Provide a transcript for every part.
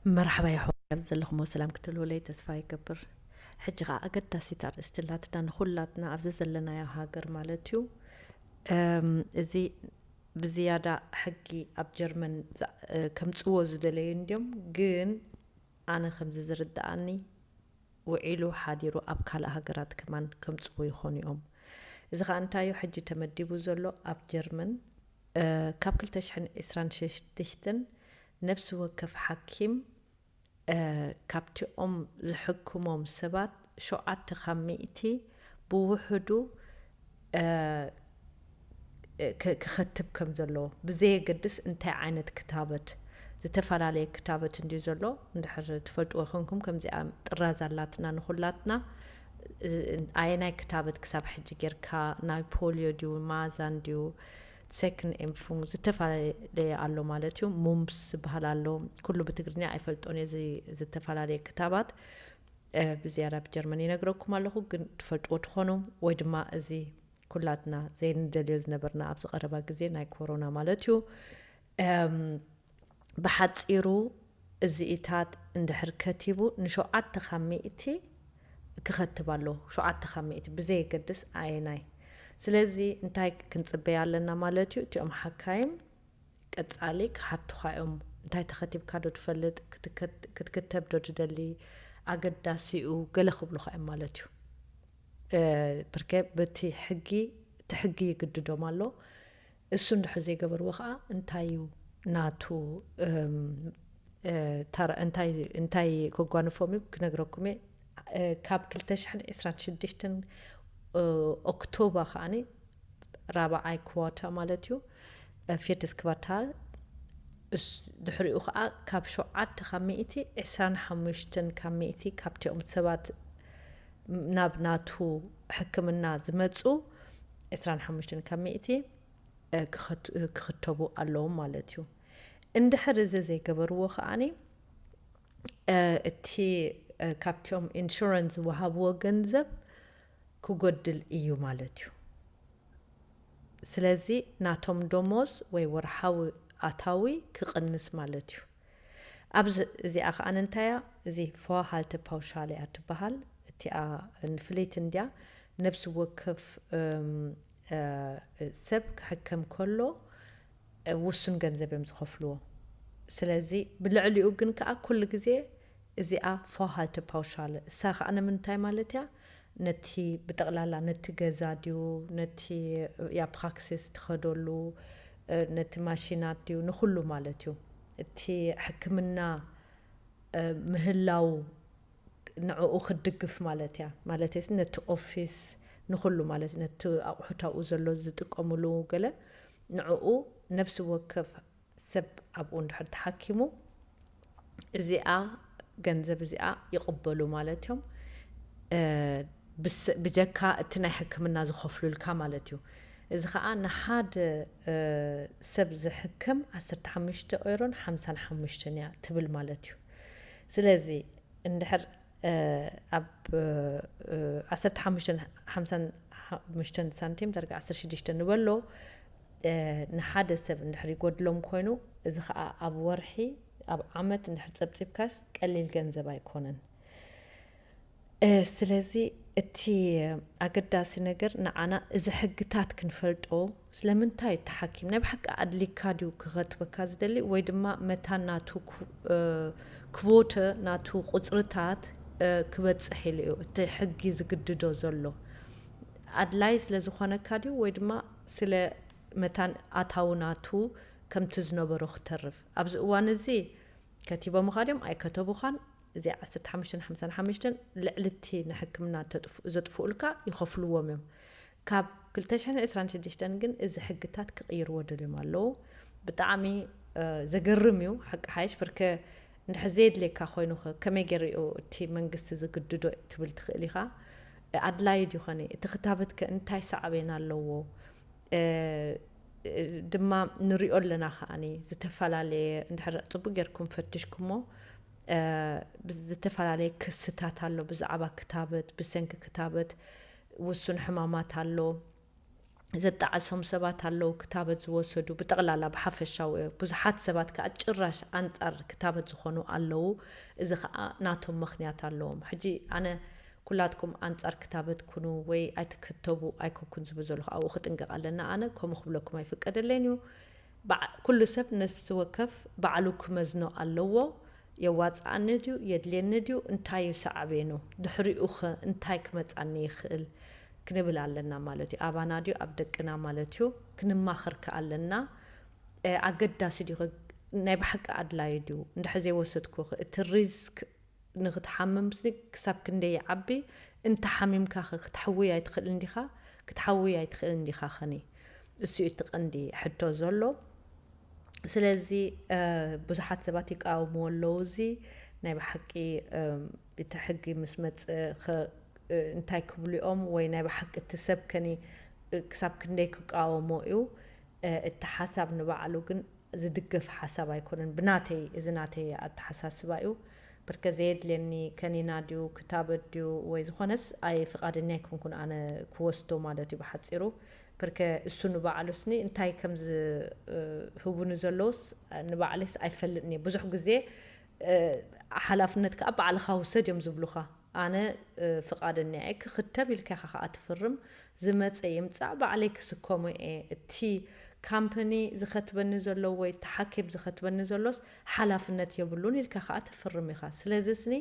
መርሓባ የሕዋት፣ ኣብ ዘለኹሞ ሰላም ክትህልውለይ ተስፋ ይገብር። ሕጂ ኸኣ ኣገዳሲት ኣርእስቲ ኣላትና ንኹላትና ኣብዚ ዘለናዮ ሃገር ማለት እዩ። እም፣ እዚ ብዝያዳ ሕጊ ኣብ ጀርመን ዛ-፣ እ፣ ከምጽዎ ዝደለዩ እንድዮም፣ ግን ኣነ ከምዚ ዝርድኣኒ ውዒሉ ሓዲሩ ኣብ ካልእ ሃገራት ከማን ከምጽዎ ይኾኑ እዮም። እዚ ኸኣ እንታይ እዩ ሕጂ ተመዲቡ ዘሎ ኣብ ጀርመን፣ እ፣ ካብ ክልተ ሽሕን ዕስራን ሽዱሽተን ነፍሲ ወከፍ ሓኪም፣ እ፣ ካብቲኦም ዝሕክሞም ሰባት ሸውዓተ ካብ ሚእቲ ብውሕዱ፣ እ፣ ክ-፣ ክኸትብ ከም ዘለዎ ብዘየገድስ እንታይ ዓይነት ክታበት፣ ዝተፈላለየ ክታበት እንድዩ ዘሎ። እንድሕር ትፈልጥዎ ኮንኩም ከምዚኣ ጥራዝ ኣላትና ንኹላትና፣ እዚ ኣየናይ ክታበት ክሳብ ሕጂ ጌርካ፣ ናይ ፖልዮ ድዩ፣ ማዛን ድዩ፣ ሴክን ኢምፉንግ ዝተፈላለየ ኣሎ ማለት እዩ። ሙምፕስ ዝበሃል ኣሎ። ኩሉ ብትግርኛ ኣይፈልጦን እየ፣ እዚ ዝተፈላለየ ክታባት፣ እ፣ ብዝያዳ ብጀርመን ይነግረኩም ኣለኹ፣ ግን ትፈልጥዎ ትኾኑ ወይ ድማ እዚ ኩላትና ዘይንደልዮ ዝነበርና ኣብዚ ቀረባ ግዜ ናይ ኮሮና ማለት እዩ። እም፣ ብሓጺሩ እዚኢታት እንድሕር ከቲቡ ንሸውዓተ ካብ ሚእቲ ክኸትብ ኣሎ። ሸውዓተ ካብ ሚእቲ ብዘየገድስ ኣየናይ። ስለዚ እንታይ ክንጽበይ ኣለና ማለት እዩ? እቲኦም ሓካይም ቀጻሊ ክሓቱኻ እዮም። እንታይ ተኸቲብካ ዶ ትፈልጥ? ክትከት-፣ ክትክተብ ዶ ትደሊ? ኣገዳሲኡ ገለ ክብሉኻ እዮም ማለት እዩ። እ፣ ብርኬ በቲ ሕጊ፣ እቲ ሕጊ ይግድዶም ኣሎ። እሱ እንድሕር ዘይገበርዎ ኸኣ እንታይ እዩ ናቱ፣ እም፣ እ፣ ታራ-፣ እንታይ፣ እንታይ ከጓንፎም እዩ ክነግረኩም እየ። እ፣ ካብ ክልተ ሽሕን ዕስራን ሽዱሽተን፣ እ፣ ኦክቶበር ከኣኒ ራብዓይ ክዋታ ማለት እዩ፣ እ፣ ፊርትስ ክባታል። እስ-፣ ድሕሪኡ ኸኣ ካብ ሸውዓተ ካብ ሚእቲ ዕስራን ሓሙሽተን ካብ ሚእቲ ካብቲኦም ሰባት ናብ ናቱ ሕክምና ዝመጹ ዕስራን ሓሙሽተን ካብ ሚእቲ፣ እ፣ ክኸት-፣ እ፣ ክኽተቡ ኣለዎም ማለት እዩ። እንድሕር እዚ ዘይገበርዎ ከኣኒ፣ እ፣ እቲ፣ እ፣ ካብቲኦም ኢንሹራንስ ዝወሃብዎ ገንዘብ ክጎድል እዩ ማለት እዩ። ስለዚ ናቶም ደሞዝ ወይ ወርሓዊ ኣታዊ ክቕንስ ማለት እዩ። ኣብዚ፣ እዚኣ ኸኣ እንታይ እያ? እዚ ፎሃልተ ፓውሻል እያ ትበሃል። እቲኣ ንፍልይቲ እንድያ። ነብሲ ወከፍ፣ እም፣ እ፣ ሰብ ክሕከም ከሎ፣ እ፣ ውሱን ገንዘብ እዮም ዝኸፍልዎ። ስለዚ ብልዕሊኡ ግን ከኣ ኩሉ ግዜ እዚኣ ፎሃልተ ፓውሻል፣ እሳ ኸኣ ንምንታይ ማለት እያ? ነቲ ብጠቕላላ ነቲ ገዛ ድዩ፣ ነቲ ያ ፕራክሲስ ትኸደሉ፣ እ፣ ነቲ ማሽናት ድዩ፣ ንኹሉ ማለት እዩ። እቲ ሕክምና፣ እ፣ ምህላው ንዕኡ ክትድግፍ ማለት እያ። ማለተይሲ ነቲ ኦፊስ ንኹሉ ማለት እዩ። ነቲ ኣቑሑት ኣብኡ ዘሎ ዝጥቀምሉ ገለ ንዕኡ ነብሲ ወከፍ ሰብ ኣብኡ እንድሕር ተሓኪሙ እዚኣ ገንዘብ እዚኣ ይቕበሉ ማለት እዮም። እ፣ ብስ-፣ ብጀካ እቲ ናይ ሕክምና ዝኸፍሉልካ ማለት እዩ። እዚ ኸኣ ንሓደ፣ እ፣ ሰብ ዝሕክም ዓሰርተ ሓሙሽተ ኤሮን ሓምሳን ሓሙሽተን እያ ትብል ማለት እዩ። ስለዚ እንድሕር፣ እ፣ ኣብ፣ እ፣ ዓሰርተ ሓሙሽተን ሓምሳን ሓሙሽተን ሳንቲም ዳርጋ ዓሰርተ ሽዱሽተ ንበሎ፣ እ፣ ንሓደ ሰብ እንድሕር ይጎድሎም ኮይኑ፣ እዚ ኸኣ ኣብ ወርሒ፣ ኣብ ዓመት እንድሕር ጸብጺብካስ ቀሊል ገንዘብ ኣይኮነን። እ፣ ስለዚ እቲ ኣገዳሲ ነገር ንዓና እዚ ሕግታት ክንፈልጦ፣ ስለምንታይ እቲ ሓኪም ናይ ብሓቂ ኣድሊካ ድዩ ክኸትበካ ዝደሊ፣ ወይ ድማ መታን ናቱ ክው-፣ እ፣ ክቮተ ናቱ ቁጽርታት፣ እ፣ ክበጽሕ ኢሉ እዩ እቲ ሕጊ ዝግድዶ ዘሎ። ኣድላይ ስለ ዝኾነካ ድዩ፣ ወይ ድማ ስለ መታን ኣታዊ ናቱ ከምቲ ዝነበሮ ክተርፍ? ኣብዚ እዋን እዚ ከቲቦምኻ ድዮም ኣይከተቡኻን፣ እዚ ዓሰርተ ሓሙሽተን ሓምሳን ሓሙሽተን ልዕሊ እቲ ንሕክምና ተጥፍ-፣ ዘጥፍኡልካ ይኸፍልዎም እዮም። ካብ ክልተ ሽሕን ዕስራን ሽዱሽተን ግን እዚ ሕግታት ክቕይርዎ ደልዮም ኣለዉ። ብጣዕሚ፣ እ፣ ዘገርም እዩ ሓቂ ሓይሽ፣ ብርከ እንድሕር ዘየድልየካ ኮይኑ ኸ ከመይ ገይሩ እዩ እቲ መንግስቲ ዝግድዶ ትብል ትኽእል ኢኻ። ኣድላዪ ድዩ ኸኒ? እቲ ክታበት ከ እንታይ ሳዕቤን ኣለዎ? እ፣ ድማ ንሪኦ ኣለና ከኣኒ ዝተፈላለየ፣ እንድሕር ጽቡቕ ጌርኩም ፈትሽኩሞ፣ እ፣ ብዝተፈላለየ ክስታት ኣሎ ብዛዕባ ክታበት፣ ብሰንኪ ክታበት ውሱን ሕማማት ኣሎ። ዘጣዓሶም ሰባት ኣለዉ፣ ክታበት ዝወሰዱ ብጠቕላላ ብሓፈሻዊ። ብዙሓት ሰባት ከዓ ጭራሽ ኣንጻር ክታበት ዝኾኑ ኣለዉ። እዚ ከዓ ናቶም ምኽንያት ኣለዎም። ሕጂ ኣነ ኩላትኩም ኣንጻር ክታበት ኩኑ ወይ ኣይትክተቡ ኣይኮንኩን ዝብል ዘለኹ፣ ኣብኡ ክጥንቀቕ ኣለና። ኣነ ከምኡ ክብለኩም ኣይፍቀደለይን እዩ። በዓ-፣ ኩሉ ሰብ ነፍሲ ወከፍ ባዕሉ ክመዝኖ ኣለዎ። የዋፅኣኒ ድዩ፣ የድልየኒ ድዩ፣ እንታይ እዩ ሳዕቤኑ፣ ድሕሪኡ ኸ እንታይ ክመፃኒ ይኽእል ክንብል ኣለና ማለት እዩ። ኣባና ድዩ፣ ኣብ ደቅና ማለት እዩ። ክንማኸር ከ ኣለና። እ፣ ኣገዳሲ ድዩ ኸ፣ ናይ ብሓቂ ኣድላዩ ድዩ፣ እንድሕር ዘይወሰድኩ ኸ፣ እቲ ሪስክ ንክትሓምም ሲ ክሳብ ክንደይ ይዓቢ፣ እንተ ሓሚምካ ኸ ክትሕውይ ኣይትኽእል እንዲኻ፣ ክትሓውይ ኣይትኽእል እንዲኻ ኸኒ? እሱ እዩ እቲ ቀንዲ ሕቶ ዘሎ። ስለዚ፣ እ፣ ብዙሓት ሰባት ይቃወምዎ ኣለዉ። እዚ ናይ ብሓቂ፣ እ፣ እቲ ሕጊ ምስ መጽእ ኸ፣ እ፣ እንታይ ክብሉ እዮም? ወይ ናይ ብሓቂ እቲ ሰብ ከኒ፣ እ፣ ክሳብ ክንደይ ክቃወሞ እዩ? እ፣ እቲ ሓሳብ ንባዕሉ ግን ዝድገፍ ሓሳብ ኣይኮነን። ብናተይ፣ እዚ ናተይ ኣተሓሳስባ እዩ። ብርከ ዘየድልየኒ ከኒና ድዩ፣ ክታበት ድዩ፣ ወይ ዝኾነስ ኣይ ፍቓደኛ ኣይኮንኩን ኣነ ክወስዶ ማለት እዩ ብሓጺሩ። ብርከ እሱ ንባዕሉስኒ እንታይ ከም ዝ-፣ እ፣ ህቡኒ ዘለውስ ንባዕለይስ ኣይፈልጥን እየ። ብዙሕ ግዜ፣ እ፣ ሓላፍነት ከኣ ባዕልኻ ውሰድ እዮም ዝብሉኻ። ኣነ፣ እ፣ ፍቓደኛ እየ ክኽተብ ኢልካ ኢኻ ከኣ ትፍርም። ዝመጸ ይምጻእ ባዕለይ ክስከሞ እየ። እቲ ካምፓኒ ዝኸትበኒ ዘሎ ወይ እቲ ሓኪም ዝኸትበኒ ዘሎስ ሓላፍነት የብሉን ኢልካ ከኣ ትፍርም ኢኻ። ስለዚ ስኒ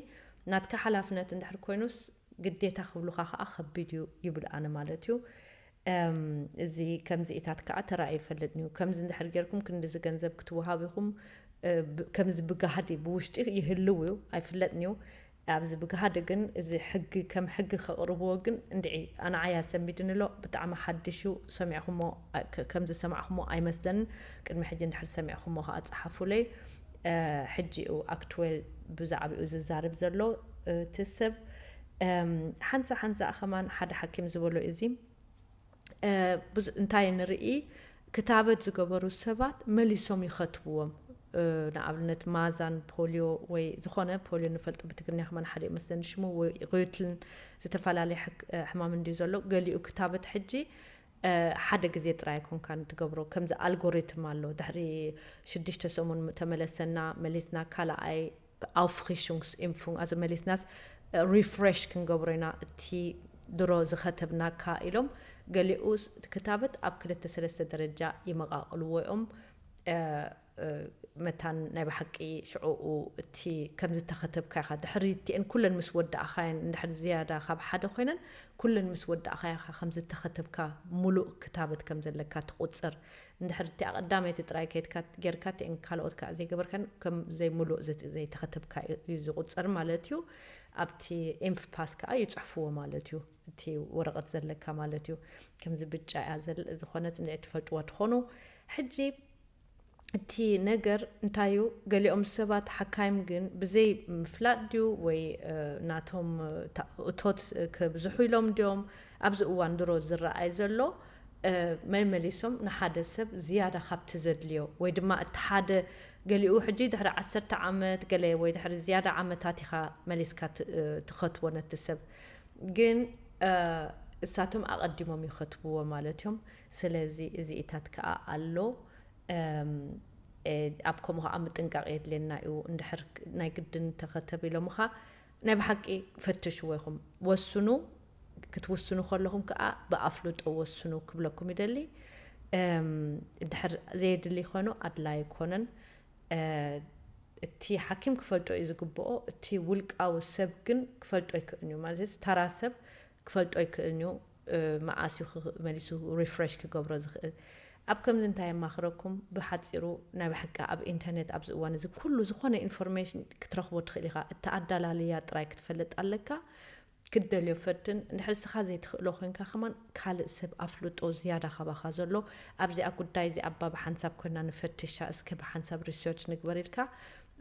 ናትካ ሓላፍነት እንድሕር ኮይኑስ ግዴታ ክብሉኻ ከኣ ከቢድ እዩ ይብል ኣነ ማለት እዩ። እም፣ እዚ ከምዚኢታት ከኣ ተራእዩ ይፈልጥን እዩ። ከምዚ እንድሕር ጌርኩም ክንድዚ ገንዘብ ክትወሃቡ ኢኹም፣ እ፣ ብ-፣ ከምዚ ብጋህዲ ብውሽጢ ይህልው እዩ፣ ኣይፍለጥን እዩ። ኣብዚ ብጋህዲ ግን እዚ ሕጊ ከም ሕጊ ከቕርብዎ ግን እንድዒ ኣንዓይ ኣሰሚድኒ ኣሎ። ብጣዕሚ ሓድሽ እዩ። ሰሚዕኹሞ፣ እ፣ ከ-፣ ከም ዝሰማዕኹሞ ኣይመስለንን። ቅድሚ ሕጂ እንድሕር ሰሚዕኹሞ ከኣ ጸሓፉለይ። እ፣ ሕጂ እዩ ኣክትዌል ብዛዕባኡ ዝዛረብ ዘሎ፣ እ፣ እቲ ሰብ። እም፣ ሓንሳ ሓንሳ ከማን ሓደ ሓኪም ዝበሎ እዚ፣ እ፣ ብዙ-፣ እንታይ ንርኢ፣ ክታበት ዝገበሩ ሰባት መሊሶም ይኸትብዎም። እ፣ ንኣብነት ማዛን ፖልዮ ወይ ዝኾነ ፖልዮ ንፈልጦ ብትግርኛ ከማን ሓደ እዩ መስለኒ ሽሙ፣ ወይ ሩትልን ዝተፈላለየ ሕክ-፣ እ፣ ሕማም እንድዩ ዘሎ። ገሊኡ ክታበት ሕጂ፣ እ፣ ሓደ ግዜ ጥራይ ኣይኮንካን ትገብሮ። ከምዚ ኣልጎሪትም ኣሎ። ድሕሪ ሽዱሽተ ሰሙን ተመለሰና፣ መሊስና ካልኣይ ኣውፍሪሹንግስ ኢምፉንግ፣ ኣዚ መሊስናስ፣ እ፣ ሪፍሬሽ ክንገብሮ ኢና፣ እቲ ድሮ ዝኸተብናካ ኢሎም። ገሊኡ ስ-፣ ክታበት ኣብ ክልተ ሰለስተ ደረጃ ይመቓቕልዎ እዮም። እ፣ እ፣ መታን ናይ ብሓቂ ሽዑኡ እቲ ከም ዝተኸተብካ ኢኻ፣ ድሕሪ እቲአን ኩለን ምስ ወዳእኻየን፣ እንድሕር ዝያዳ ካብ ሓደ ኮይነን፣ ኩለን ምስ ወዳእኻያ ኢኻ ከም ዝተኸተብካ ሙሉእ ክታበት ከም ዘለካ ትቑጽር። እንድሕር እቲኣ ቀዳመይቲ ጥራይ ከይድካ ጌርካ፣ እቲአን ካልኦት ከኣ ዘይገበርካን ከም ዘይሙሉእ ዘት-፣ ዘይተኸተብካ እዩ ዝቑጸር ማለት እዩ። ኣብቲ ኢምፍ ፓስ ከኣ ይጽሕፍዎ ማለት እዩ፣ እቲ ወረቐት ዘለካ ማለት እዩ። ከምዚ ብጫ እያ ዘል-፣ ዝኾነት እንድዒ ትፈልጥዋ ትኾኑ። ሕጂ እቲ ነገር እንታይ እዩ? ገሊኦም ሰባት ሓካይም ግን ብዘይ ምፍላጥ ድዩ ወይ፣ እ፣ ናቶም፣ እ፣ ታ-፣ እቶት ከብዝሑ ኢሎም ድዮም? ኣብዚ እዋን ድሮ ዝረኣይ ዘሎ፣ እ፣ መመሊሶም ንሓደ ሰብ ዝያዳ ካብቲ ዘድልዮ ወይ ድማ እቲ ሓደ ገሊኡ ሕጂ ድሕሪ ዓሰርተ ዓመት ገለ ወይ ድሕሪ ዝያዳ ዓመታት ኢኻ መሊስካ ት-፣ እ፣ ትኸትቦ ነቲ ሰብ። ግን፣ እ፣ እሳቶም ኣቐዲሞም ይኸትብዎ ማለት እዮም። ስለዚ እዚኢታት ከኣ ኣሎ። እም፣ እ፣ ኣብ ከምኡ ከኣ ምጥንቃቕ የድልየና እዩ። እንድሕር ክ-፣ ናይ ግድን ተኸተብ ኢሎምኻ ናይ ብሓቂ ፈትሽዎ ኢኹም። ወስኑ፣ ክትውስኑ ከለኹም ከኣ ብኣፍልጦ ወስኑ ክብለኩም ይደሊ። እም፣ እንድሕር ዘየድሊ ኮይኑ ኣድላይ ኣይኮነን። እ፣ እቲ ሓኪም ክፈልጦ እዩ ዝግብኦ፣ እቲ ውልቃዊ ሰብ ግን ክፈልጦ ኣይክእልን እዩ። ማለት ተራ ሰብ ክፈልጦ ኣይክእልን እዩ፣ እ፣ መኣስ እዩ ክ-፣ መሊሱ ሪፍሬሽ ክገብሮ ዝኽእል። ኣብ ከምዚ እንታይ የማኽረኩም? ብሓጺሩ ናይ ብሓቂ ኣብ ኢንተርኔት ኣብዚ እዋን እዚ ኩሉ ዝኾነ ኢንፎርሜሽን ክትረኽቦ ትኽእል ኢኻ። እቲ ኣዳላልያ ጥራይ ክትፈልጥ ኣለካ። ክትደልዮ ፈትን። እንድሕር ንስኻ ዘይትኽእሎ ኮይንካ ከማን ካልእ ሰብ ኣፍልጦ ዝያዳ ካባኻ ዘሎ ኣብዚኣ ጉዳይ እዚኣ እባ ብሓንሳብ ኮይና ንፈትሻ፣ እስከ ብሓንሳብ ሪሰርች ንግበር ኢልካ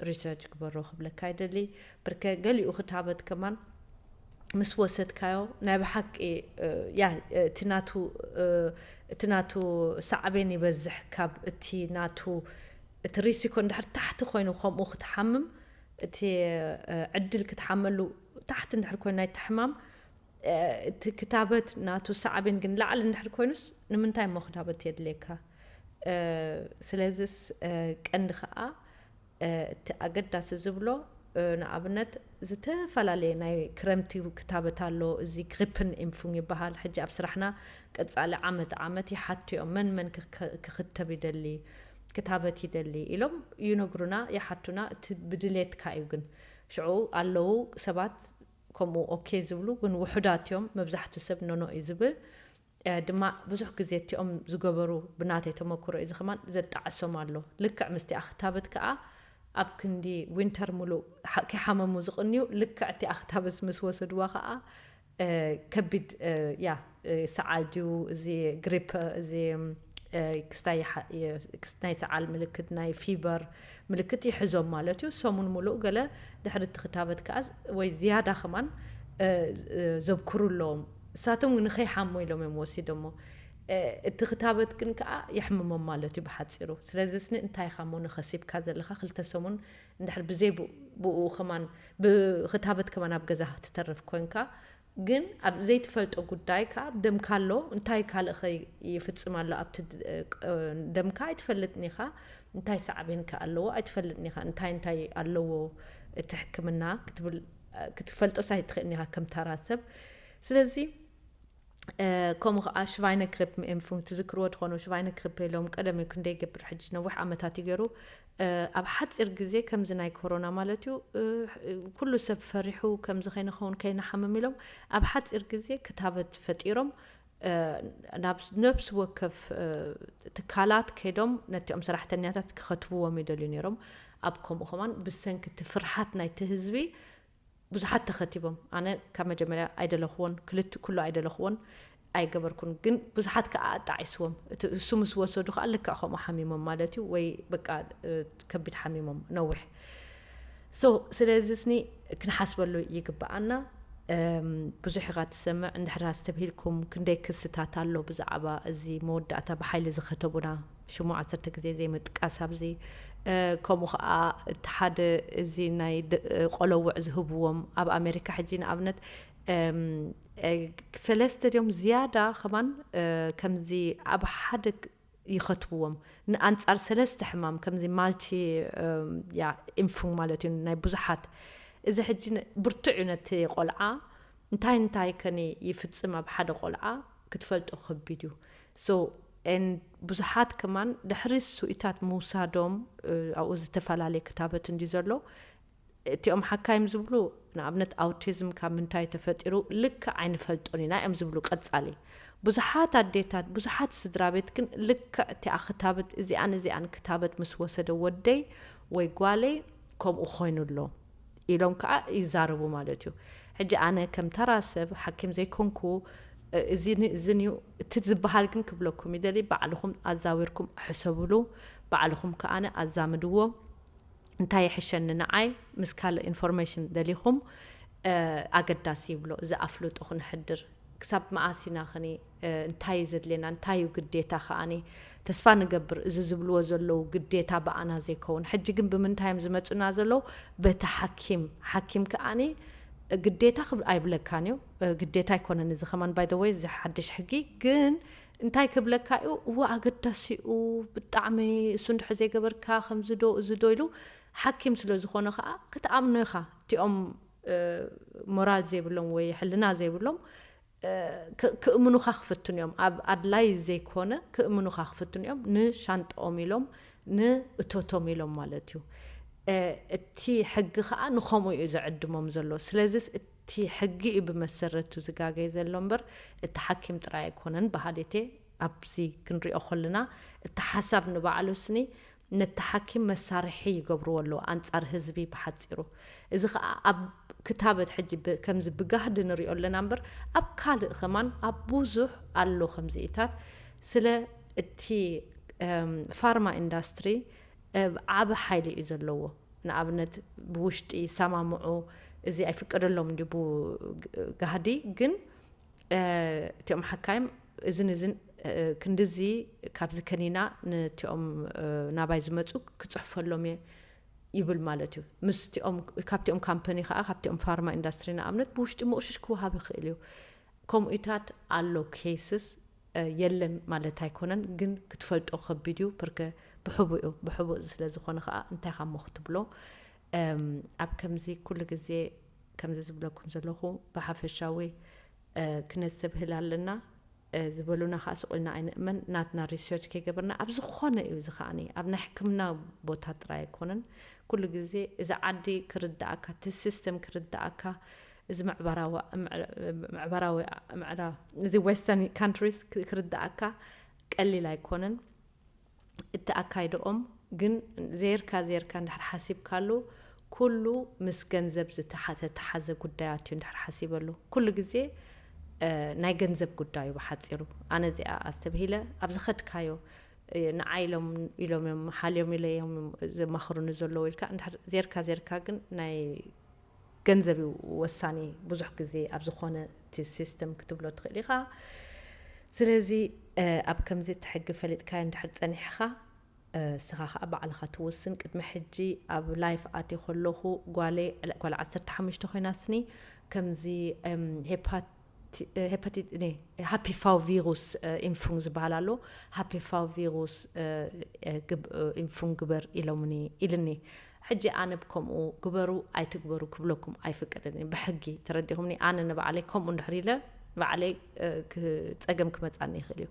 ሪሰርች ግበሮ ክብለካ ይደሊ። ብርከ ገሊኡ ክታበት ከማን ምስ ወሰድካዮ ናይ ብሓቂ፣ እ፣ ያ፣ እ፣ እቲ ናቱ፣ እ፣ እቲ ናቱ ሳዕቤን ይበዝሕ ካብ እቲ ናቱ፣ እቲ ሪሲኮ እንድሕር ታሕቲ ኮይኑ ከምኡ ክትሓምም፣ እቲ፣ እ፣ ዕድል ክትሓመሉ ታሕቲ እንድሕር ኮይኑ ናይቲ ሕማም፣ እቲ ክታበት ናቱ ሳዕቤን ግን ላዕሊ እንድሕር ኮይኑስ ንምንታይ እሞ ክታበት የድልየካ? ስለዚስ ቀንዲ ከዓ እቲ ኣገዳሲ ዝብሎ ንኣብነት ዝተፈላለየ ናይ ክረምቲ ክታበት ኣሎ። እዚ ግሪፕን ኢምፉንግ ይበሃል። ሕጂ ኣብ ስራሕና ቀፃሊ ዓመት ዓመት ይሓቱ እዮም መን መን ክከ- ክክተብ ይደሊ ክታበት ይደሊ ኢሎም ይነግሩና ይሓቱና። እቲ ብድሌትካ እዩ ግን ሽዑ ኣለዉ ሰባት ከምኡ ኦኬ ዝብሉ ግን ውሑዳት እዮም። መብዛሕቱ ሰብ ኖኖ እዩ ዝብል። ድማ ብዙሕ ግዜ እቲኦም ዝገበሩ ብናተይ ተመክሮ እዩ ዝኸማን ዘጣዕሶም ኣሎ። ልክዕ ምስቲ ኣኽታበት ከዓ ኣብ ክንዲ ዊንተር ሙሉእ ከይሓመሙ ዝቕንዩ ልክዕ እቲ ኣኽታበት ምስ ወሰድዋ ከዓ ከቢድ ያ ሰዓል ድዩ እዚ ግሪፕ እዚ ክስታይ ናይ ሰዓል ምልክት ናይ ፊበር ምልክት ይሕዞም ማለት እዩ። ሰሙን ሙሉእ ገለ ድሕሪ እቲ ክታበት ከዓ ወይ ዝያዳ ከማን ዘብክሩ ኣለዎም። እሳቶም ንኸይሓሙ ኢሎም እዮም ወሲዶሞ። እቲ ክታበት ግን ከዓ የሕምሞም ማለት እዩ ብሓፂሩ። ስለዚ ስኒ እንታይ ኢኻ እሞ ንኸሲብካ ዘለኻ ክልተ ሰሙን እንድሕር ብዘይ ብኡ ከማን ብክታበት ከማን ኣብ ገዛ ክትተርፍ ኮንካ ግን ኣብ ዘይትፈልጦ ጉዳይ ከዓ ደምካ ኣሎ እንታይ ካልእ ይፍፅም ኣሎ ኣብቲ ደምካ ኣይትፈልጥን ኢኻ። እንታይ ሳዕቤን ከ ኣለዎ ኣይትፈልጥን ኢኻ። እንታይ እንታይ ኣለዎ እቲ ሕክምና ክትብል ክትፈልጦስ ኣይትኽእልን ኢኻ ከም ተራ ሰብ። ስለዚ ከምኡ ከዓ ሽቫይነ ክሪፕ ምእምፉን ትዝክርዎ ትኾኑ ሽቫይነ ክሪፕ ኢሎም ቀደም እዩ ክንደይ ገብር ሕጂ ነዊሕ ዓመታት እዩ ገይሩ። ኣብ ሓፂር ግዜ ከምዚ ናይ ኮሮና ማለት እዩ ኩሉ ሰብ ፈሪሑ ከምዚ ከይንኸውን ከይንሓምም ኢሎም ኣብ ሓፂር ግዜ ክታበት ፈጢሮም ናብ ነብሲ ወከፍ ትካላት ከይዶም ነቲኦም ሰራሕተኛታት ክኸትብዎም ይደልዩ ነይሮም። ኣብ ከምኡ ከማን ብሰንኪ እቲ ፍርሓት ናይቲ ህዝቢ ብዙሓት ተኸቲቦም። ኣነ ካብ መጀመርያ ኣይደለኽዎን፣ ክልቲ ኩሉ ኣይደለኽዎን ኣይገበርኩን። ግን ብዙሓት ከዓ ኣጣዒስዎም። እቲ እሱ ምስ ወሰዱ ከዓ ልክዕ ከምኡ ሓሚሞም ማለት እዩ፣ ወይ በቃ ከቢድ ሓሚሞም ነዊሕ። So ስለዚ ስኒ ክንሓስበሉ ይግብኣና። ብዙሕ ኢኻ ትሰምዕ እንድሕር ኣስተብሂልኩም ክንደይ ክስታት ኣሎ ብዛዕባ እዚ መወዳእታ ብሓይሊ ዝኸተቡና ሽሙ ዓሰርተ ግዜ ዘይምጥቃስ ኣብዚ ከምኡ ከዓ እቲ ሓደ እዚ ናይ ቆለውዕ ዝህብዎም ኣብ ኣሜሪካ ሕጂ ንኣብነት ሰለስተ ድዮም ዝያዳ ከማን ከምዚ ኣብ ሓደ ይኸትብዎም ንኣንፃር ሰለስተ ሕማም ከምዚ ማልቲ ኢንፉንግ ማለት እዩ ናይ ብዙሓት እዚ ሕጂ ብርቱዕ እዩ ነቲ ቆልዓ እንታይ እንታይ ከኒ ይፍፅም ኣብ ሓደ ቆልዓ ክትፈልጦ ከቢድ እዩ። So ብዙሓት ከማን ድሕሪ ስኢታት ምውሳዶም ኣብኡ ዝተፈላለየ ክታበት እንድዩ ዘሎ። እቲኦም ሓካይም ዝብሉ ንኣብነት ኣውቲዝም ካብ ምንታይ ተፈጢሩ ልክዕ ኣይንፈልጦን ኢና እዮም ዝብሉ ቀፃሊ። ብዙሓት ኣዴታት ብዙሓት ስድራ ቤት ግን ልክዕ እቲኣ ክታበት እዚኣን እዚኣን ክታበት ምስ ወሰደ ወደይ ወይ ጓለይ ከምኡ ኮይኑ ኣሎ ኢሎም ከዓ ይዛረቡ ማለት እዩ። ሕጂ ኣነ ከም ተራ ሰብ ሓኪም ዘይኮንኩ እዚን እዝን እዩ እቲ ዝበሃል ግን ክብለኩም ይደሊ ባዕልኹም ኣዛዊርኩም ሕሰብሉ። ባዕልኹም ከኣነ ኣዛምድዎ እንታይ ይሕሸኒ ንዓይ ምስ ካልእ ኢንፎርሜሽን ደሊኹም ኣገዳሲ ይብሎ እዚ ኣፍልጦ ክንሕድር ክሳብ መኣስ ኢና ኸኒ እንታይ እዩ ዘድልየና እንታይ እዩ ግዴታ ከኣኒ ተስፋ ንገብር እዚ ዝብልዎ ዘለዉ ግዴታ ብኣና ዘይከውን ሕጂ ግን ብምንታይ እዮም ዝመፁና ዘለዉ በቲ ሓኪም ሓኪም ከኣኒ ግዴታ ክብል ኣይብለካን እዩ ግዴታ ኣይኮነን እዚ ከማን by the way እዚ ሓድሽ ሕጊ ግን እንታይ ክብለካ እዩ እዋ ኣገዳሲኡ ብጣዕሚ እሱ እንድሕር ዘይገበርካ ከምዚ ዶ እዚ ዶ ኢሉ ሓኪም ስለ ዝኾነ ከዓ ክትኣምኖ ኢኻ እቲኦም ሞራል ዘይብሎም ወይ ሕልና ዘይብሎም ክእምኑኻ ክፍትኑ እዮም ኣብ ኣድላይ ዘይኮነ ክእምኑኻ ክፍትኑ እዮም ንሻንጣኦም ኢሎም ንእቶቶም ኢሎም ማለት እዩ እቲ ሕጊ ከዓ ንኸምኡ እዩ ዝዕድሞም ዘሎ ስለዚስ እቲ ሕጊ እዩ ብመሰረቱ ዝጋገይ ዘሎ እምበር እቲ ሓኪም ጥራይ ኣይኮነን በሃሊቴ ኣብዚ ክንሪኦ ከለና እቲ ሓሳብ ንባዕሉ ስኒ ነቲ ሓኪም መሳርሒ ይገብርዎ ኣለዉ ኣንጻር ህዝቢ ብሓጺሩ። እዚ ኸኣ ኣብ ክታበት ሕጂ ከምዚ ብጋህዲ ንሪኦ ኣለና እምበር ኣብ ካልእ ኸማን ኣብ ብዙሕ ኣሎ ከምዚኢታት። ስለ እቲ ፋርማ ኢንዳስትሪ ዓቢ ሓይሊ እዩ ዘለዎ። ንኣብነት ብውሽጢ ይሰማምዑ፣ እዚ ኣይፍቀደሎም እንድዩ ብጋህዲ ግን እቲኦም ሓካይም እዝን እዝን ክንድዚ ካብዚ ከኒና ነቲኦም ናባይ ዝመፁ ክፅሕፈሎም እየ ይብል ማለት እዩ። ምስቲኦም ካብቲኦም ካምፓኒ ከዓ ካብቲኦም ፋርማ ኢንዳስትሪ ንኣብነት ብውሽጢ ምቕሽሽ ክወሃብ ይኽእል እዩ። ከምኡታት ኣሎ cases የለን ማለት ኣይኮነን፣ ግን ክትፈልጦ ከቢድ እዩ። ብርከ ብሕቡእ እዩ። ብሕቡእ ስለ ዝኾነ ከዓ እንታይ ኻሞ ክትብሎ። ኣብ ከምዚ ኩሉ ግዜ ከምዚ ዝብለኩም ዘለኹ ብሓፈሻዊ ክነስተብህል ኣለና ዝበሉና ከዓ ስቑልና ኣይንእመን። ናትና research ከይገበርና ኣብ ዝኾነ እዩ እዚ ከዓኒ ኣብ ናይ ሕክምና ቦታ ጥራይ ኣይኮነን። ኩሉ ግዜ እዚ ዓዲ ክርዳእካ፣ እቲ system ክርዳእካ፣ እዚ ምዕባራዊ እዚ western countries ክርዳእካ ቀሊል ኣይኮነን። እቲ ኣካይደኦም ግን ዜርካ ዜርካ እንድሕር ሓሲብካሉ ኩሉ ምስ ገንዘብ ዝተሓዘ ጉዳያት እዩ። እንድሕር ሓሲበሉ ኩሉ ግዜ ናይ ገንዘብ ጉዳዩ ብሓፂሩ ኣነ እዚኣ ኣስተብሂለ ኣብ ዝኸድካዮ ንዓይ ኢሎም ኢሎም እዮም ሓልዮም ኢለዮም ዘማኽሩኒ ዘለዉ ኢልካ እንድሕር ዜርካ ዜርካ ግን ናይ ገንዘብ እዩ ወሳኒ ብዙሕ ግዜ ኣብ ዝኾነ እቲ system ክትብሎ ትኽእል ኢኻ። ስለዚ ኣብ ከምዚ እቲ ሕጊ ፈሊጥካዮ እንድሕር ፀኒሕኻ እስኻ ከዓ ባዕልኻ ትውስን። ቅድሚ ሕጂ ኣብ life ኣትየ ከለኹ ጓለይ ጓል ዓሰርተ ሓሙሽተ ኮይና ስኒ ከምዚ hepatit happy fau virus impfung ዝበሃል ኣሎ። Happy fau virus impfung ግበር ኢሎምኒ ኢልኒ። ሕጂ ኣነ ብከምኡ ግበሩ ኣይትግበሩ ክብለኩም ኣይፍቅድን ብሕጊ ተረዲኹምኒ። ኣነ ንባዕለይ ከምኡ እንድሕር ኢለ ንባዕለይ ጸገም ክመጻኒ ይኽእል እዩ።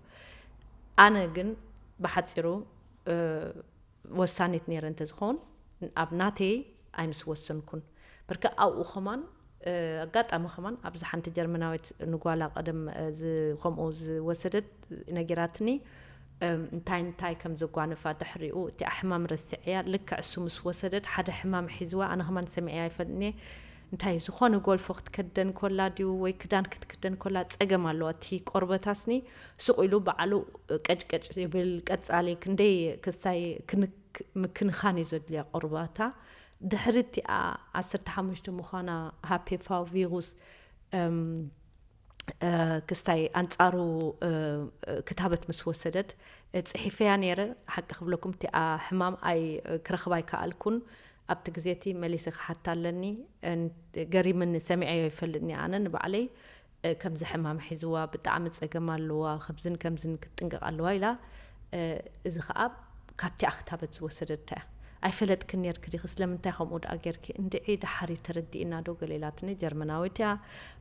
ኣነ ግን ብሓጺሩ ወሳኒት ነይረ እንተዝኸውን ኣብ ናተይ ኣይምስ ወሰንኩን። ብርከ ኣብኡ ከማን ኣጋጣሚ ከማን ኣብዚ ሓንቲ ጀርመናዊት ንጓላ ቀደም ከምኡ ዝወሰደት ነጊራትኒ። እንታይ እንታይ ከም ዘጓነፋ ድሕሪኡ እቲ ኣሕማም ረስዕያ ልክዕ እሱ ምስ ወሰደት ሓደ ሕማም ሒዝዋ ኣነ ከማን ሰሚዐያ ኣይፈልጥን እየ። እንታይ ዝኾነ ጎልፎ ክትከደን ኮላ ድዩ ወይ ክዳን ክትክደን ኮላ ጸገም ኣለዋ። እቲ ቆርበታስኒ ስቕ ኢሉ ባዕሉ ቀጭቀጭ ይብል። ቀጻሊ ክንደይ ክስታይ ምክንኻን እዩ ዘድልያ ቆርባታ። ድሕሪ እቲኣ ዓሰርተ ሓሙሽተ ምዃና ሃፔፋ ቪሩስ ክስታይ ኣንጻሩ ክታበት ምስ ወሰደት ጽሒፈያ ነይረ። ሓቂ ክብለኩም እቲኣ ሕማም ኣይ ክረኽባ ኣይከኣልኩን። ኣብቲ ግዜ እቲ መሊሰ ክሓታ ኣለኒ። ገሪምኒ፣ ሰሚዐዮ ይፈልጥኒ ኣነ ንባዕለይ። ከምዚ ሕማም ሒዝዋ ብጣዕሚ ጸገም ኣለዋ፣ ከምዝን ከምዝን ክትጥንቀቕ ኣለዋ ኢላ። እዚ ኸኣ ካብቲ ኣኽታበት ዝወሰደታ እያ። ኣይፈለጥክን ነርኪ ዲኺ? ስለምንታይ ከምኡ ደኣ ጌርኪ? እንድዒ ደሓር እዩ ተረዲእና ዶ ገለ ኢላትኒ። ጀርመናዊት እያ።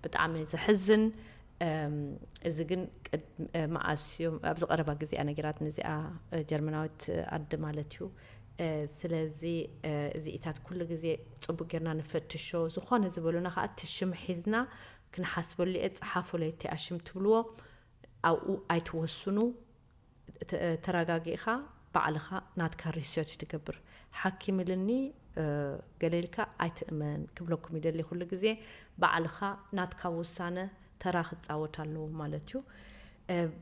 ብጣዕሚ ዘሕዝን። እዚ ግን መኣስ እዮም ኣብዚ ቀረባ ግዜ እያ ነጊራትኒ እዚኣ ጀርመናዊት ኣደ ማለት እዩ። ስለዚ እዚኢታት ኩሉ ግዜ ጽቡቅ ጌርና ንፈትሾ። ዝኾነ ዝበሉና ከኣ እቲ ሽም ሒዝና ክንሓስበሉ እየ። ጸሓፉለይ እቲኣ ሽም ትብልዎ ኣብኡ ኣይትወስኑ። ተረጋጊእኻ ባዕልኻ ናትካ research ትገብር። ሓኪም ኢልኒ ገለ ኢልካ ኣይትእመን ክብለኩም ይደሊ። ኩሉ ግዜ ባዕልኻ ናትካ ውሳነ ተራ ክጻወት ኣለዎ ማለት እዩ።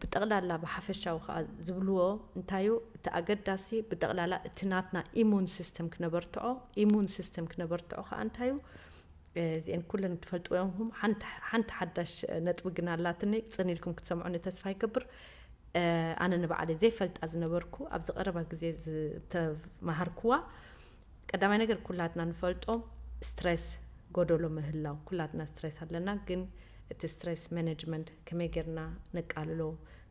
ብጠቕላላ ብሓፈሻዊ ከዓ ዝብልዎ እንታይ እዩ? እቲ ኣገዳሲ ብጠቕላላ እቲ ናትና immune system ክነበርትዖ። Immune system ክነበርትዖ ከዓ እንታይ እዩ? እዚአን ኩለን ትፈልጥዎ ኢኹም። ሓንቲ ሓዳሽ ነጥቢ ግን ኣላትኒ፣ ጽን ኢልኩም ክትሰምዑኒ ተስፋ ይገብር። ኣነ ንባዕለይ ዘይፈልጣ ዝነበርኩ ኣብዚ ቀረባ ግዜ ዝተማሃርኩዋ፣ ቀዳማይ ነገር ኩላትና ንፈልጦ ስትሬስ ጎደሎ ምህላው። ኩላትና ስትሬስ ኣለና፣ ግን እቲ ስትሬስ ማኔጅመንት ከመይ ጌርና ነቃልሎ፣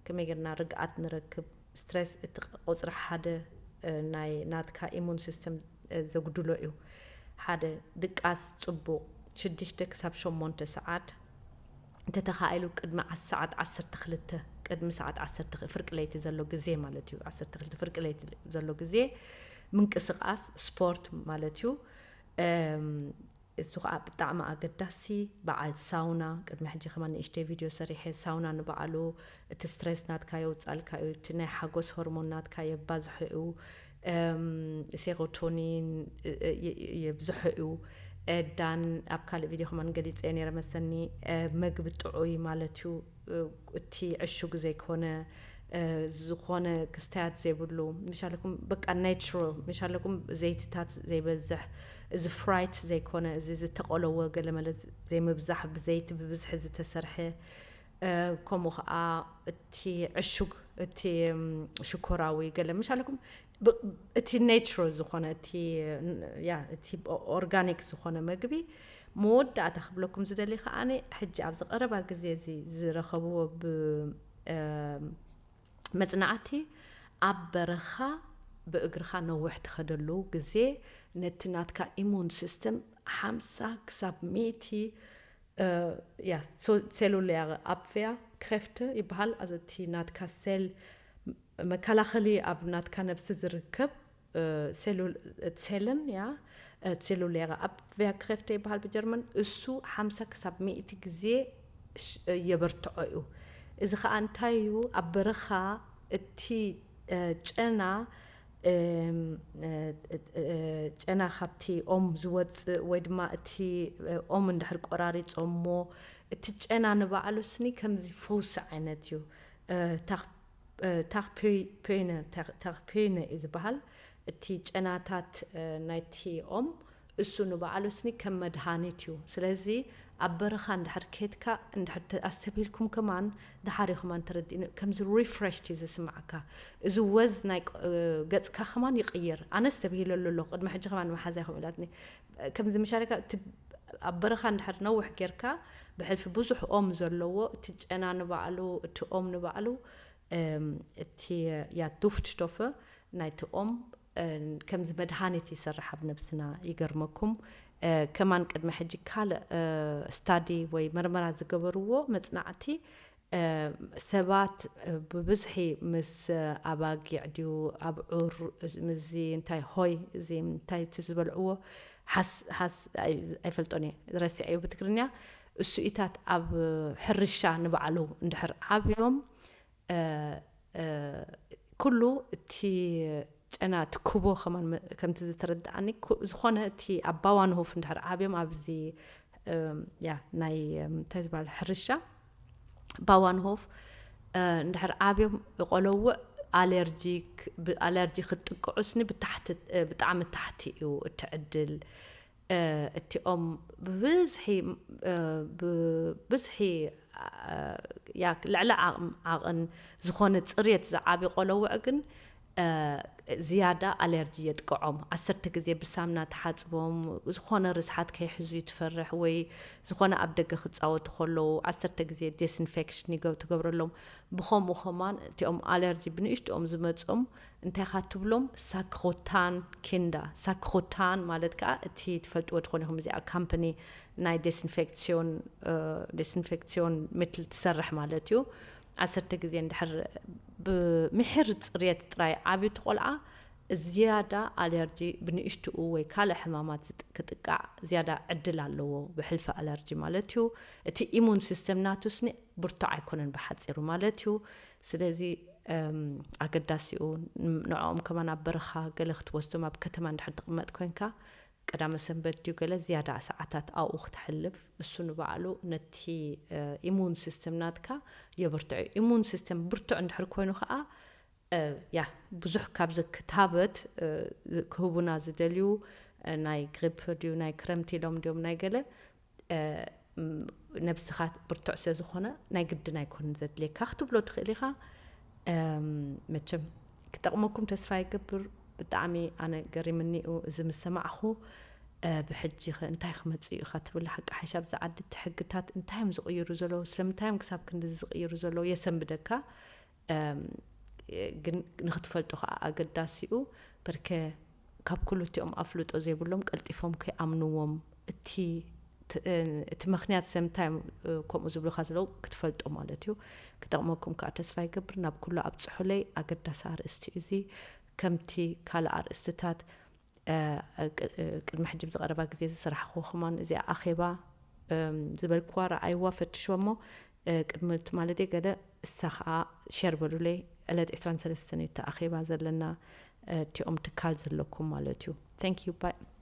ከመይ ጌርና ርግኣት ንረክብ፣ ስትሬስ እቲ ቁጽሪ ሓደ ናይ ናትካ immune system ዘጉድሎ እዩ። ሓደ ድቃስ ጽቡቕ ሽዱሽተ ክሳብ ሸሞንተ ሰዓት እንተተኻኢሉ ቅድሚ ዓስ- ሰዓት ዓሰርተ ክልተ ቅድሚ ሰዓት ዓሰርተ ፍርቂ ለይቲ ዘሎ ግዜ ማለት እዩ። ዓሰርተ ክልተ ፍርቂ ለይቲ ዘሎ ግዜ ምንቅስቃስ ስፖርት ማለት እዩ። እሱ ከዓ ብጣዕሚ ኣገዳሲ። በዓል ሳውና ቅድሚ ሕጂ ከማን ንእሽተይ ቪድዮ ሰሪሐ ሳውና ንባዕሉ እቲ ስትሬስ ናትካ የውፃልካ እዩ። እቲ ናይ ሓጎስ ሆርሞን ናትካ የባዝሖ እዩ። ሴሮቶኒን የብዝሖ እዩ። ዳን ኣብ ካልእ ቪድዮ ከማን ገሊፀ ነይረ መሰኒ። መግቢ ጥዑይ ማለት እዩ። እቲ ዕሹግ ዘይኮነ ዝኾነ ክስታያት ዘይብሉ ምሻለኩም በቃ ናቹራል ምሻለኩም ዘይትታት ዘይበዝሕ እዚ ፍራይት ዘይኮነ እዚ ዝተቆለወ ገለመለ ዘይምብዛሕ ብዘይቲ ብብዝሒ ዝተሰርሐ ከምኡ ከዓ እቲ ዕሹግ እቲ ሽኮራዊ ገለ ምሻለኩም እቲ ናቹራል ዝኾነ እቲ ኦርጋኒክ ዝኾነ መግቢ መወዳእታ ክብለኩም ዝደሊ ከዓኒ፣ ሕጂ ኣብዚ ቀረባ ግዜ እዚ ዝረኸብዎ ብ መጽናዕቲ፣ ኣብ በረኻ ብእግርኻ ነዊሕ ትኸደሉ ግዜ፣ ነቲ ናትካ ኢሙን ሲስተም ሓምሳ ክሳብ ሚእቲ ያ ሴሉላር ኣብፌር ክሬፍት ይበሃል። ኣዚ እቲ ናትካ ሴል መከላኸሊ ኣብ ናትካ ነብሲ ዝርከብ ሴሉል ሴልን ያ ሴሉላር ኣብፌር ክሬፍት ይበሃል ብጀርመን። እሱ ሓምሳ ክሳብ ሚእቲ ግዜ የበርትዖ እዩ። እዚ ከዓ እንታይ እዩ? ኣብ በረኻ እቲ ጨና ጨና ካብቲ ኦም ዝወፅእ ወይ ድማ እቲ ኦም እንድሕር ቆራሪፆሞ፣ እቲ ጨና ንባዕሉ ስኒ ከምዚ ፈውሲ ዓይነት እዩ። ታክፔነ እዩ ዝበሃል። እቲ ጨናታት ናይቲ ኦም እሱ ንባዕሉ ስኒ ከም መድሃኒት እዩ። ስለዚ ኣብ በረኻ እንድሕር ኬድካ እንድሕር ኣስተብሂልኩም ከማን ድሓር እዩ ከማን ተረዲእኒ፣ ከምዚ ሪፍረሽድ እዩ ዝስማዓካ። እዚ ወዝ ናይ ገጽካ ከማን ይቕየር። ኣነ ኣስተብሂለሉ ኣለኹ፣ ቅድሚ ሕጂ ከማን መሓዛይ ከምኡ ኢላትኒ። ከምዚ ምሻለካ እቲ ኣብ በረኻ እንድሕር ነውሕ ጌርካ ብሕልፊ ብዙሕ ኦም ዘለዎ እቲ ጨና ንባዕሉ እቲ ኦም ንባዕሉ እቲ ያ ዱፍት ሽቶፈ ናይቲ ኦም ከምዚ መድሃኒት ይሰርሕ ኣብ ነብስና። ይገርመኩም ከማን ቅድሚ ሕጂ ካልእ ስታዲ ወይ መርመራ ዝገበርዎ መጽናዕቲ ሰባት ብብዝሒ ምስ ኣባጊዕ ድዩ ኣብዑር ምዚ እንታይ ሆይ እዚ እንታይ እቲ ዝበልዕዎ ሓስ ሓስ ኣይፈልጦን እየ ረሲዐ እዩ ብትግርኛ እሱኢታት ኣብ ሕርሻ ንባዕሉ እንድሕር ዓብዮም ኩሉ እቲ ጨና ትክቦ ከማን ከምቲ ዝተረዳኣኒ ዝኾነ እቲ ኣብ ባዋንሆፍ እንድሕር ዓብዮም ኣብዚ ያ ናይ እንታይ ዝበሃል ሕርሻ ባዋንሆፍ እንድሕር ዓብዮም ቆለውዕ ኣለርጂክ ብኣለርጂ ክትጥቅዑ ስኒ ብታሕቲ ብጣዕሚ ታሕቲ እዩ እቲ ዕድል እቲኦም ብብዝሒ ብብዝሒ ልዕሊ ዓቕን ዝኾነ ፅርየት ዝዓቢ ቆለውዕ ግን ዝያዳ ኣለርጂ የጥቅዖም። ዓሰርተ ግዜ ብሳምና ተሓፅቦም ዝኾነ ርስሓት ከይሕዙ ትፈርሕ ወይ ዝኾነ ኣብ ደገ ክፃወቱ ከለዉ ዓሰርተ ግዜ ዲስኢንፌክሽን ትገብረሎም። ብኸምኡ ከማን እቲኦም ኣለርጂ ብንእሽትኦም ዝመፅኦም እንታይ ኢኻ ትብሎም? ሳክሮታን ኪንዳ። ሳክሮታን ማለት ከዓ እቲ ትፈልጥዎ ትኾን ኢኹም እዚኣ ካምፓኒ ናይ ዲስኢንፌክሲዮን ዲስኢንፌክሲዮን ምትል ትሰርሕ ማለት እዩ። ዓሰርተ ግዜ እንድሕር ብምሕር ፅርየት ጥራይ ዓብዩ ትቆልዓ ዝያዳ ኣለርጂ ብንእሽትኡ ወይ ካልእ ሕማማት ክጥቃዕ ዝያዳ ዕድል ኣለዎ ብሕልፊ ኣለርጂ ማለት እዩ። እቲ ኢሙን ሲስተም ናቱ ስኒ ብርቱዕ ኣይኮነን ብሓፂሩ ማለት እዩ። ስለዚ ኣገዳሲኡ ንዕኦም ከማን ኣብ በረኻ ገለ ክትወስዶም ኣብ ከተማ እንድሕር ትቕመጥ ኮንካ ቀዳመ ሰንበት ድዩ ገለ ዝያዳ ሰዓታት ኣብኡ ክተሕልፍ እሱ ንባዕሉ ነቲ ኢሙን ሲስተም ናትካ የበርትዑ። ኢሙን ሲስተም ብርቱዕ እንድሕር ኮይኑ ከዓ ያ ብዙሕ ካብዚ ክታበት ክህቡና ዝደልዩ ናይ ግሪፕ ድዩ ናይ ክረምቲ ኢሎም ድዮም ናይ ገለ ነብስኻ ብርቱዕ ስለ ዝኾነ ናይ ግድን ኣይኮንን ዘድልየካ ክትብሎ ትኽእል ኢኻ። መቸም ክጠቕመኩም ተስፋ ይገብር። ብጣዕሚ ኣነ ገሪምኒኡ እዚ ምስ ሰማዕኹ ብሕጂ ኸ እንታይ ክመጽእ እዩ ኢኻ ትብል ሓቂ ሓይሻ ኣብዚ ዓዲ እቲ ሕግታት እንታይ እዮም ዝቕይሩ ዘለዉ ስለምንታይ እዮም ክሳብ ክንዲ ዝቕይሩ ዘለዉ የሰንብደካ ግን ንክትፈልጡ ከዓ ኣገዳሲኡ በርከ ካብ ኩሉ እቲኦም ኣፍልጦ ዘይብሎም ቀልጢፎም ከይኣምንዎም እቲ እቲ ምክንያት ሰምታይ ከምኡ ዝብሉካ ዘለዉ ክትፈልጦ ማለት እዩ ክጠቕመኩም ከዓ ተስፋ ይገብር ናብ ኩሉ ኣብፅሑለይ ኣገዳሲ ኣርእስቲ እዚ ከምቲ ካልእ ኣርእስትታት ቅድሚ ሕጂ ብዝቐረባ ግዜ ዝሰራሕክዎ ከማን እዚኣ ኣኼባ ዝበልክዋ ረኣይዋ ፈትሽዎ እሞ ቅድሚ ትማሊ ደይ ገለ እሳ ከዓ ሸር በሉለይ ዕለት ዕስራን ሰለስተን እዩ እቲ ኣኼባ ዘለና እቲኦም ትካል ዘለኩም ማለት እዩ thank you bye